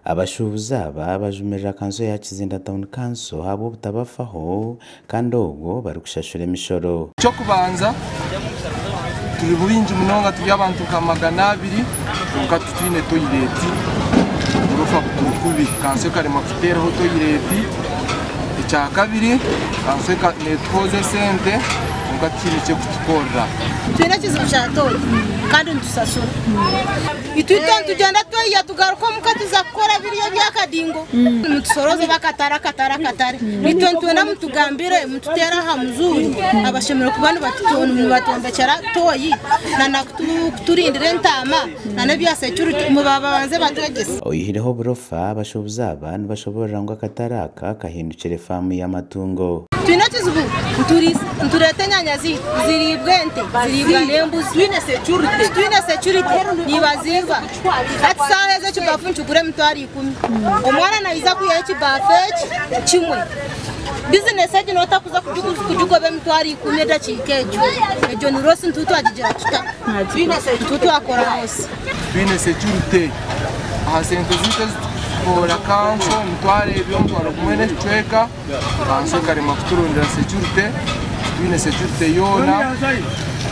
Abashuubuzi aba bajumirira kanso ya Kizinda Town Council ahabw'obutabafaho kandi obwo barikushashura emishoro. Eky'okubanza turi baingi munonga turi abantu nka 200 kwonka titwine toyireti oburofa buturi kubi kanso ekaremwa kututeeraho toyireti. Ekyakabiri kanso netuhooza esente kwonka tihaine eki erikutukorera. Twine ekizibu kya tooyi kandi nitusasura. Itwe nitugyenda tweyiya tugaruka omuka tuza kukora biriya eby'akadingo. Nimutusorooza oba akatare akatare akatare. Itwe nitwenda mutugambire mututeere aha muzuuri abashemereire kuba nibatwombekyera tooyi na kuturindira entaama na n'ebya security babanze batwegyese. Oyihireho oburofa, abashuubuzi aba nibashoboorora ngu akatare aka kahindukire faamu y'amatungo. Twine ekizibu nitureeta enyanya zaitu ziriibwa ente ziriibwa n'embuzi titwine security nibaziiba. Hati saaha ezi ekibafu nikigura 100,000 omwana naija kwihaho ekibafu eki kimwe. Bizinesi egi nootakuza kugigoba 100,000 edakiika egyo egyo ni loss nituba twagigira tuta nituba twakora loss. Twine security aha sente zaitu ezi turikuhoola kanso emitwaro ebiri omutwaro gumwe n'ekicweka kanso ekaremwa kuturondera security titwine security yoona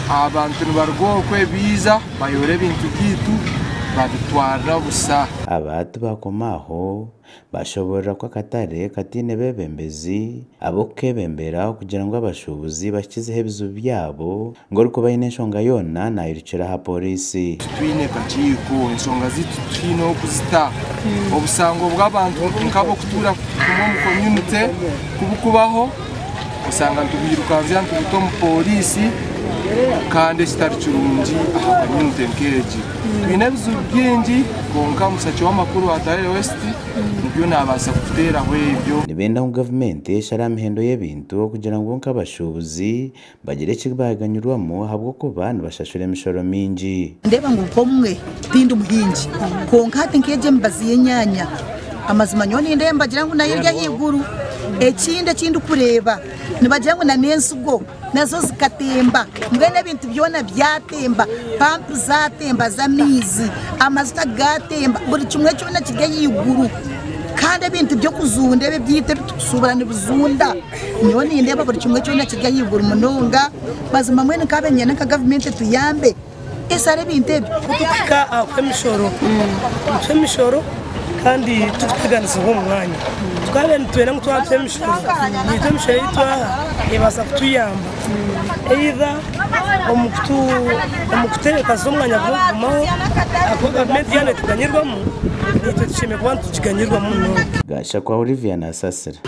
abantu nibaruga okwe baija bayoora ebintu byaitu babitwarira busha. Aba tibakoma aho bashoboorora ku akatare kataine beebembezi ab'okukebembera okugira ngu abashuubuzi bahikizeho ebizibu byabo ngu orikuba aine enshonga yoona naayirukira aha pooriisi. Titwine kakiiko enshonga zaitu titwine okuzita obusango bw'abantu nk'abokutuura kumwe omu community kubukubaho osanga nitubwirukanzya nitubuta omu pooriisi kandi ekitari kirungi aha community nk'egi. Twine ebizibu bingi kwonka omushaki w'amakuru wa Tayele West nibyo naabaasa kututeeraho ebyo. Nibenda ngu gavumenti eshare aha mihendo y'ebintu okugira ngu nk'abashuubuzi bagire eki baaganyirwamu ahabw'okuba nibashashura emishoro mingi. Ndeeba ngu nk'omwe tindi muhingi kwonka hati nk'egi emibazi y'enyaanya amazima nyowe nindeeba nibagira ngu nayo eri ahaiguru. Ekindi eki ndikureeba nibagira ngu n'ensigo nazo zikatemba mbwenu ebintu byona byatemba, pampu zatemba z'amaizi, amajuta gatemba buri kimwe kyona kiri ahaiguru kandi ebintu by'okuzunda ebi ebyaitu ebi turikushubura nibizunda. Nyowe nindeeba buri kimwe kyona kiri ahaiguru munonga mazima mbwenu nkaaba niinyenda nka gavumenti etuyambe eshare ebintu ebi. Ku turikuhika aha kuha emishoro, nituha emishoro kandi turikuteganisibwa omu mwanya. Tukaba nitwenda ngu twaba nituha emishoro, naitwe emishoro ei twaha ebaasa kutuyamba either omu kutebeekanisa omwanya gw'okugumaho ahakuba gavumenti yaaba neetuganyirwamu, naitwe tushemereire kuba nitugiganyirwamu munonga. Gashakwa Olivia Nasasira.